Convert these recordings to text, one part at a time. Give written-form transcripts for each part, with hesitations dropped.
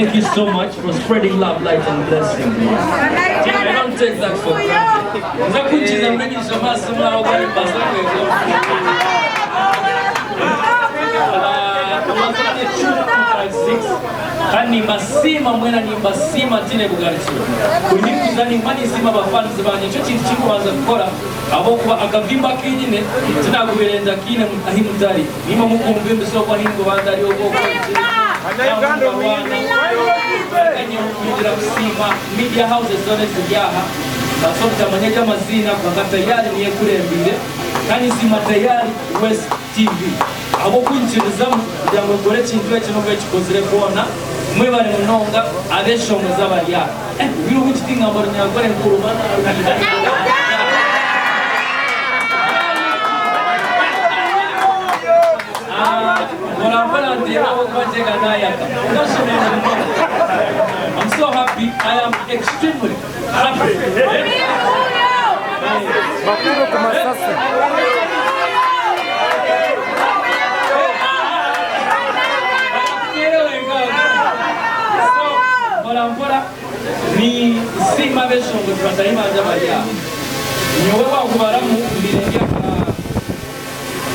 Thank you so much for spreading love, light and blessings. I don't take that for granted. Nza kukiza mbenyisha amaso mwaho gari mbaza kwego. Amazina ni 256 kandi nimbasiima mwena nimbasiima tine bugarukiro. Kunyikuza nimba ninsiima abafanzi bangye nikyo kintu kinkubanza kukora ahabw'okuba akavimba akinyine tinakubire ntakiine ahi mutari. Nimwe mukumvimbisa oku ahi nkuba ntari obu oku ekiri Nyongera kusiima media houses zoona eziri aha mbaasa obutamanya gye amaziina kwonka Tayari niyo ekurembeire kandi nsiima Tayari West TV ahabw'okunyikiririzamu kugira ngu ekore ekintu eki n'oku ekikozire kwona. Mwebare munonga abeshongozi abari aha. Eh, obwire obwingi tingamba Runyankore nkuru bana. Mpora mpora nteera ahabw'okuba nteeka naayaka. Kwonka nshemereire munonga. I'm so happy. I am extremely happy. Bakuru ku masasi. So, mpora mpora ninsiima abeshongozi bataahi bangye abari aha. Nyowe waakubaramu mbaire ndi aha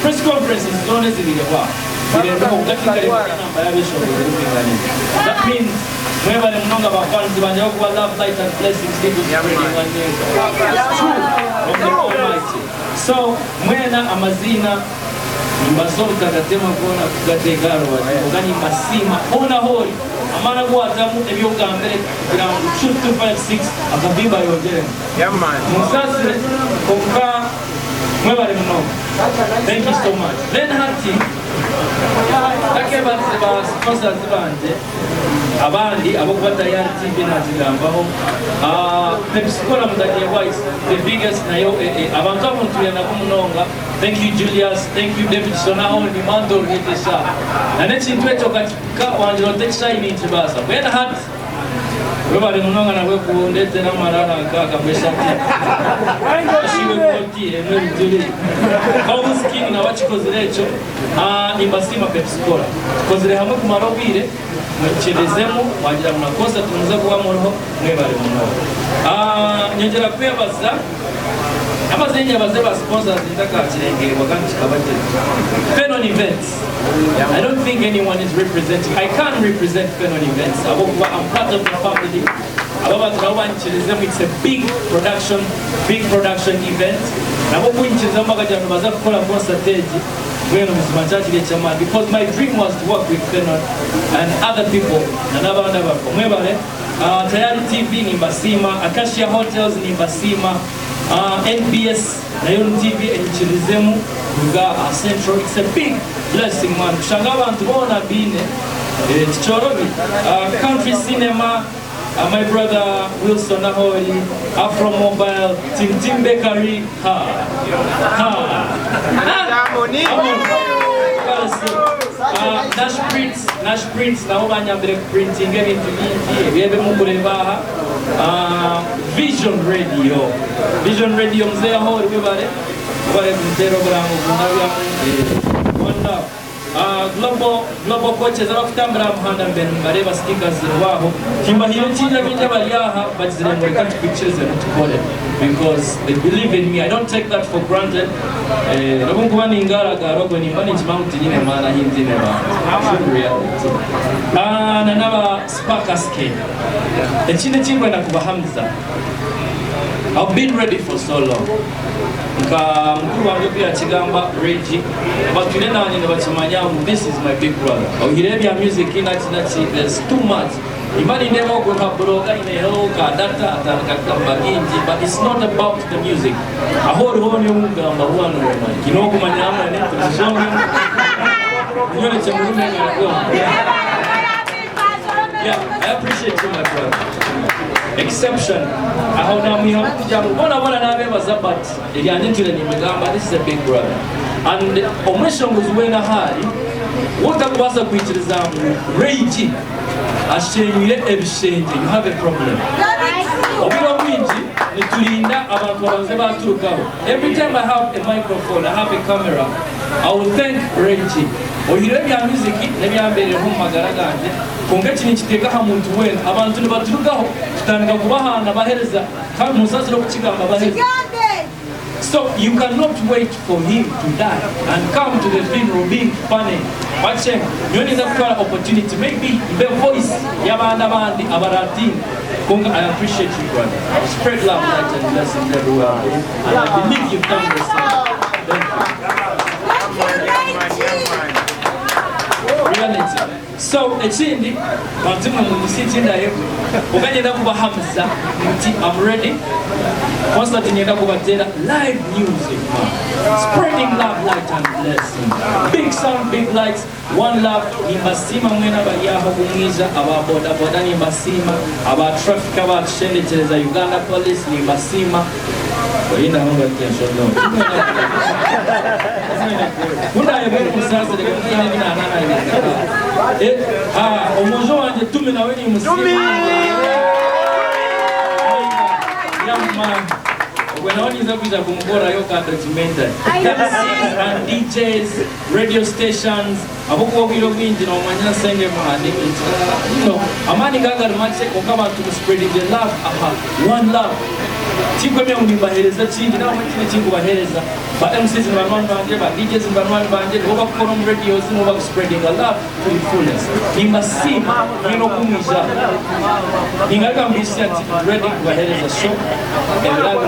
Press conferences zoona ezibireho aha zireebweho kwonka tinkareebaga enamba y'abeshongozi erikwinganira. That means mwebare munonga ba fans bangye ahabw'okuba love, light and blessings keep spreading nyenka. It's true of the Almighty. So mwena amaziina nimbaasa obutagatemwa goona kugateeka aha rubaju kwonka nimbasiima hoona ahoori amaani agu waatamu ebi ogambire kugira ngu Truth 256 akavimba ayongyeremu. Munsaasire kwonka Mwebare munonga. Thank you so much. Then hati ntakebarize ba sponsors bangye abandi abokuba Tayari TV nakigambaho ah, Pepsi Cola mutagyebwa is the biggest nayo eh, eh, abantu abo ntuye nabo munonga. Thank you Julius, thank you Davidson aho ni mando oruhetesha. Na n'ekintu ekyo okakika wangira oti ekishayi ninkibaasa. Mbwenu hati Webare munonga nabwe kundetera amarara nkaga mbweshati ashiwe koti emwe ebituri Kabuzi King nawe akikozire ekyo Ah, nimbasiima Pepsi Cola tukozire hamwe kumara obwire mwekyerezemu mwagira ngu na concert nimuza kuba muriho mwebare munonga Ah, nyongyera kwebaza Amazina nyebaze ba sponsors ntakakirengerwa kandi kikaba gye Fenon Events I don't think anyone is representing I can represent Fenon Events ahabw'okuba I'm part of the family aba abantu nabo banyikirizemu it's a big production big production event nabo kunyikirizemu bakagira ngu nibaza kukora concert egi mbwenu buzima kyakiri eky'amaani because my dream was to work with Fenon and other people na n'abandi abariho mwebare Tayari TV nimbasiima, Acacia Hotels nimbasiima, NBS nayo ni TV enyikirizemu kuruga aha Central, it's a big blessing man kushanga abantu boona mbaine tikyorobi. Country Cinema, my brother Wilson Ahori, Afro Mobile, Tim Tim Bakery, ha ha Nash Prints, Nash Prints nabo banyambire kuprintinga ebintu bingi ebi ebi mukureeba aha. Vision Radio, Vision Radio muzeeyi ahu ori webare, webare kunteera oburango kundabyamu. One love. Global Global Coaches abakutambura aha muhanda mbe nimbareeba stickers ziriho aho. Timbahaire ekinja baingi abari aha bagizire ngu reka tukwikirizemu tukore because they believe in me. I don't take that for granted. Eh, n'obu nkuba ningaragara obwo nimba ninkimanya ngu tinyine maani ahi ntiine bantu. True reality. Ah, na n'aba Sparkus Kenya. Ekindi ekinkwenda kubahamiza, I've been ready for so long. Nka mukuru wangye oku yakigamba Reggie, abatwire nanye nibakimanya ngu this is my big brother. Oihireho ebya music naki naki, there's too much. Nimba nindeeba ogwo nka buroga aineho ka data atandika kugamba bingi but it's not about the music. Ahu ori hoona ou nkugamba waaba noomanya. Kiine okumanya hamwe tubishongemu. Nyorekye murume engaro. Yeah, I appreciate you my brother. Exception. Aho namwihamu kugira ngu bona bona nabebaza but ebyangye ntwire nimbigamba this is a big brother. And omweshongozi weena ahaari wotakubaasa kwikiriza ngu Ray G ashenyire ebishengye you have a problem. Obwire obwingi niturinda. Konka abantu babanze baturukaho. Every time I have a microphone, I have a camera, I will thank Ray G. Oihireho ebya music n'ebyambereireho omu magara gangye, kwonka eki ninkiteeka aha muntu weena. Abantu nibaturugaho tutandika kubahaana bahereza, kandi munsaasire okukigamba bahereza. So you cannot wait for him to die and come to the funeral being funny. Wakishenga, nyowe ninza kutwara opportunity maybe mbe voice y'abaana abandi abaratiine. Kwonka I appreciate you brother. Spread love, light and blessings everywhere I go and I believe you've done the same. Thank you. Reality. So ekindi bantu mwe munsi ekindahebwe kwonka nyenda kubahamiza nti I'm ready. Concert nyenda kubateera live music man. Spreading love, light and blessings. Big sound, big lights. One love, nimbasiima mwena abari aha okumwija, aba boda boda nimbasiima, aba traffic abatushendekyereza, Uganda police nimbasiima. Oyindaho ngu attention no. Ku ndayebwa omusaasire kwonka haine ebi naananayebwa. Eh, ah, omwojo wangye Tumi nawe nimusiima. Yeah, man. Ogwe nawe ninza kwija kumukorayo ka documentary. MCs and DJs, radio stations, ahabw'okuba obwire obwingi noomanya nsenge muhandiike nti you know, amaani ga gari makye kwonka abantu mu spreadinge love aha one love. Tinkwemya ngu nimbaheereza kingi nabamwe tihaine eki nkubaheereza. Ba MCs ni banywani bangye, ba DJs ni banywani bangye, nibo bakukora omu radios, nibo bakuspreadinga love to the fullest. Nimbasiima mwena oku mwija aha. Ningaruka mbaijutsya nti ndi ready kubaheereza show ebiro 26,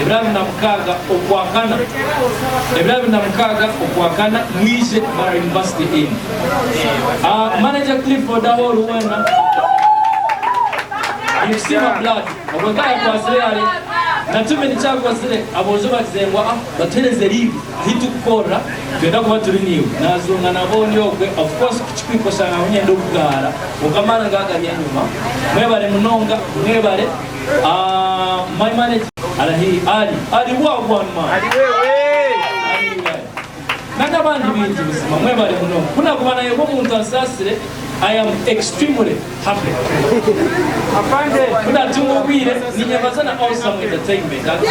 ebiro 26 Okwakana, ebiro 26 Okwakana mwije Mbarara University Inn. Manager Clifford ahu ori weena ninkusiima blood obwe nkayakwatsire hare na Tumi nikyo akozire aboojo bagize ngu aa batuhereze leave ahi tukukorera twenda kuba turi naiwe nazunga nabo ndi okwe of course kukikwika oshanga ngu niinyenda okugaara kwonka amaani ngaaga gari enyima mwebare munonga mwebare my manager arahi ari ari wagwan man Ari wewe. Na n'abandi baingi buzima mwebare munonga. Ku nakuba nayebwa omuntu ansaasire, I am extremely happy. Ku natunga obwire ninyebaza na Awesome Entertainment actually.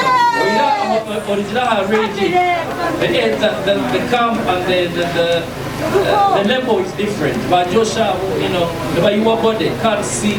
Origira aha Radio, the, the, the camp and the, the, the, the level is different. Ba Josh abo, you know, nibayiwa body, can't see.